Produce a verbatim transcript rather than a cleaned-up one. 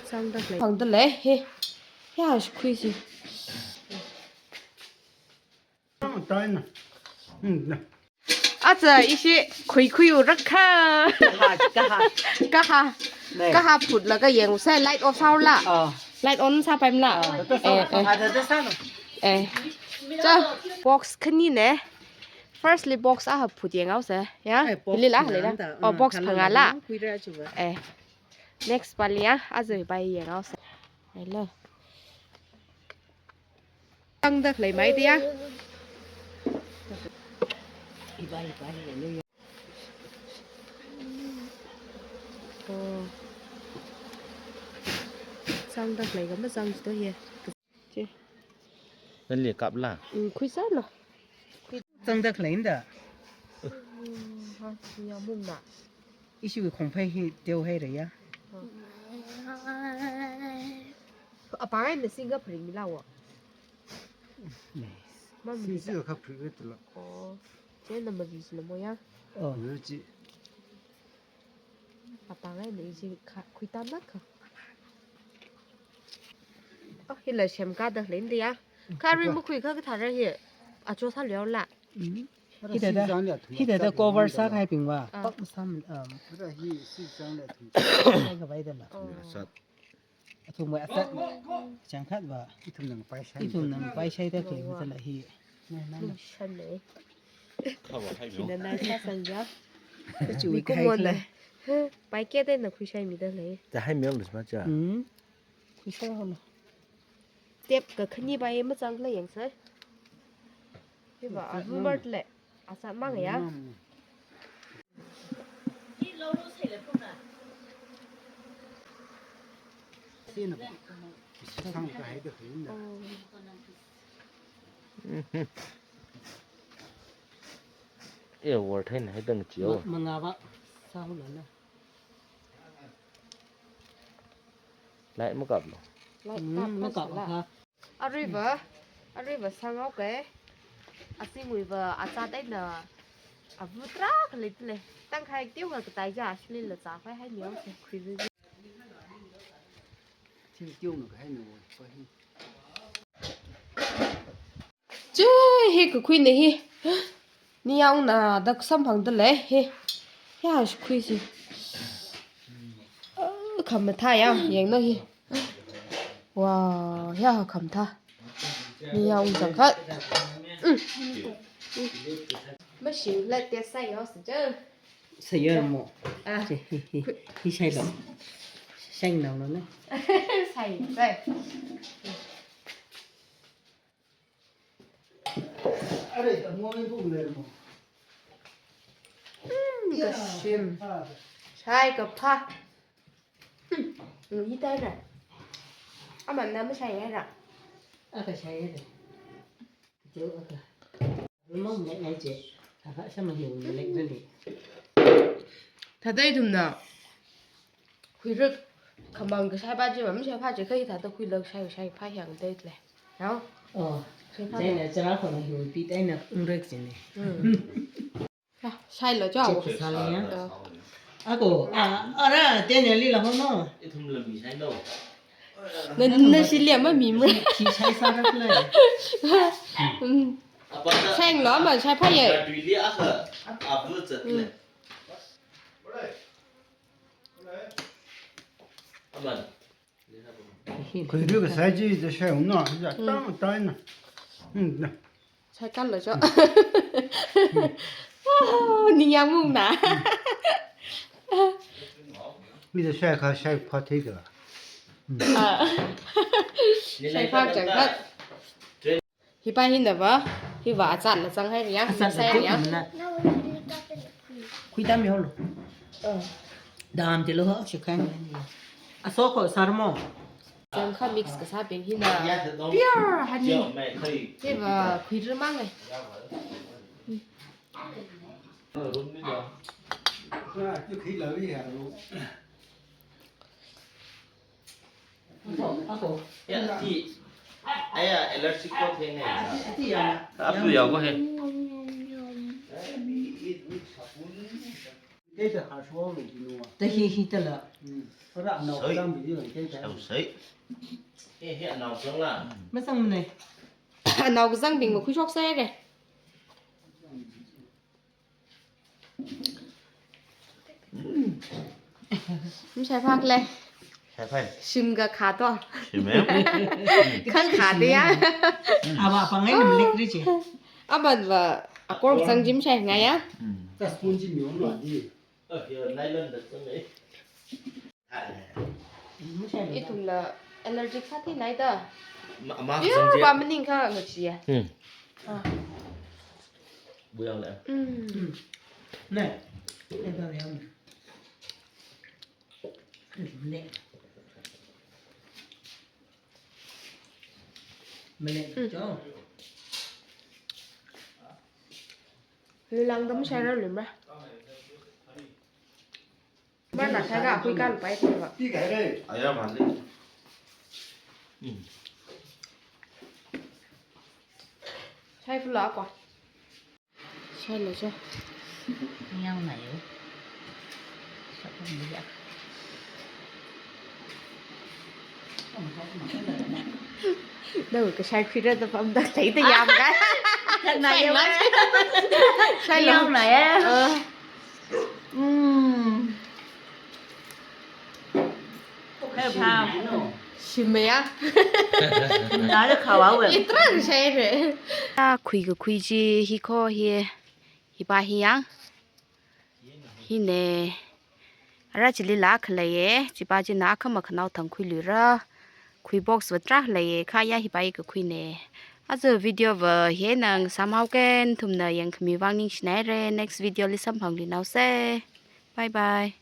Sangda lei. Sangda lei, he. Ya, shi khuisi. Tang, tang na. Hmm, na. Aja, ishi khui khui urakha. Kaha, kaha. Kaha. Nei. Kaha phutlaga yangsa, light off sāhaola. Ah. Light on sāpaimala. Ah. Eh, eh. Ah, da, da, sālu. Eh. Cha, box khani nei. Firstly, box aha phut yanghaosa. Ya? Eh, box lila, phangā lila. Da. Oh, ah, box phangāla. Khuira chiva. Eh. Next pali ya, aja hipa yanghaosa. Hello. Sangda leimai da ya. Oh. Sangda lei kha masang to ye. Che. Nali kapla. Mm, khuisālu. Sangda lei da. Mm, ha, ya mung na. Ishi khongphei hi teo haira ya. Apa ngai na singa pring mila wo. Mami. Singa kha pring tula. Oh. Che na mami sila mo ya. Oh. Ruchi. Apa ngai na ishi kha khuitānakha. Oh, hila semkāda lei da ya. Kha ri makhui kha kathāra hi. Acho sālihaola. Mm. Hithāda, hithāda cover sākahaibingva. Ah. Pak masam, um, hi si zang le thum. Sākhavai da la. Oh. Sat. Athumwui asat. Changkhatva. Ithumna paishai. Ithumna paishaida khuimida la hi. Nai, nai, nai. Lungshan nei. Khawa hai. China nai sāsang ya. Chu mi kai kumon khala. Lei. Pai kya dai na khuishaimida lei. Da hai mi ang lusma cha. Hmm. Khuishaihaolu. Step kakhani pai mazangla yangsa. Hiva, ah, avu mart le. Asat mang ya. Mm. Sina ba. Sang kahaida khuina. Oh. Eh, war thaina haida ngachiyo. Ma-, mangava. Sāhaola na. Light makaplu. Light, mm, kap, makap, kap sāla. Kha. Aruiva, aruiva sanghaoke. Asingwuiva achat eina avu tarākha leile. Tangkhai teokha katai ja, ashilila zāpai haini yangsa khuilu. Thil teona kahaina wo, pa hi. Chu hi kakhuina hi. Ningyāng na dak samphangda lei hi. Ya, shi khuisi. Ah, khamathā ya, yanglu hi. Wow, ya khamathā. Ningyāng zangkhat. Mm. Mm. Mashing la test sāhaosa chu. Sāya mo. Ah. Che, hi, hi, hi shailu. Shainao lo na. Sai, sai. Are, ta mo ngai bu le mo. Hmm, kashim. Shai kaphā. Hmm, hi tai ra. Aman na mashaiya ra. Aka shaiya ra. Teo aka. Rumang ngai ngai che. Aka sama hiu ngai ngai ni. Thāda ithumna. Khuirak khamang kashai pa chi, mashai pa chi, kha hithāda khuilak shai, shai pa hiang dai le. Nao? Oh. Shai pa. Chieina chara khona hiwui pi eina ungrak chine. Hmm. Ya, shailu cho. Check sāli ya. Oh. Ako, ah, ara, tene lila ho no. Ithumla mi shailu. Na, na shili ama mi mra. Khi shai sārak le. Hmm. Shailu ama shai pa ye. Duili aka, abu zat le. Hmm. Aman. Khuirak kasai chi da shai ung no, ya, mm, tang, tang na. Hmm, na. Shai kalo cho. Oh, ningyāng mung na. Mi da shai kha shai pha thei ka. Hmm. Ah. Shai pha chang kha. Hipa hina va, hiva achat la zang hai riya, achat la sai riya. Khui tam yo lo. Oh. Dam te lo ho, shi khang. Aso ko sar mo. Zang kha mix kasā bing hina. Pure honey. Hiva khuirak mang e. Ako, ako. Ya, ati. Aya, allergic ko theng ne. Ati ya. Ap tu ya ko he. Kei ta hashwa lo kinu. Ta hi hi ta la. Hmm. Para nao Sai. Kazang bi ni kei ta. Sai. He he nao kazang la. Masang ne. Nao kazangbing makhui shok sai re. Mashai phak le. Shai phai. Shim kakha to. Shim e. Khang kha de ya. Ava pangai nam lek ri che. Aban va akor sang jim shai ngai ya. Hmm. Ta spoon ji mi om lo di. Ah, ya, nylon da sang e. Ithumla allergic sāthinai da. Ma, ma, pure sangje. Ba maning kha ngachi ya. Hmm. Ah. Buyang le. Mm. Mm. Ne. Ne, buyang. Ne. Mele, mm. Jo. Lilang dam shai ra lim ra. Mana shai ra kui kan pai tu ba. Aya mali. Hmm. Shai pula ko. Shai lo cho. Yang na yo. Shai pula ya. Nang kashai khuira da pam da tai da yam kai. Shai na yo. Shai lo. Yang na yo. Uh. Mm. Shimaya. Nada khawa we. Itra shai re. A khui kakhui chi hi kho hi. Hi pa hi yang. Hi ne. Ara chili la khalei e. Chi pa chi na kha makhanao thang khui lura. Khui box va tra lei e. Kha ya hi pa hi kakhui ne. Aja video va hi nang samhao ken thumna yang khami vang ningshinai re. Next video li samphang ri nao se. Bye bye.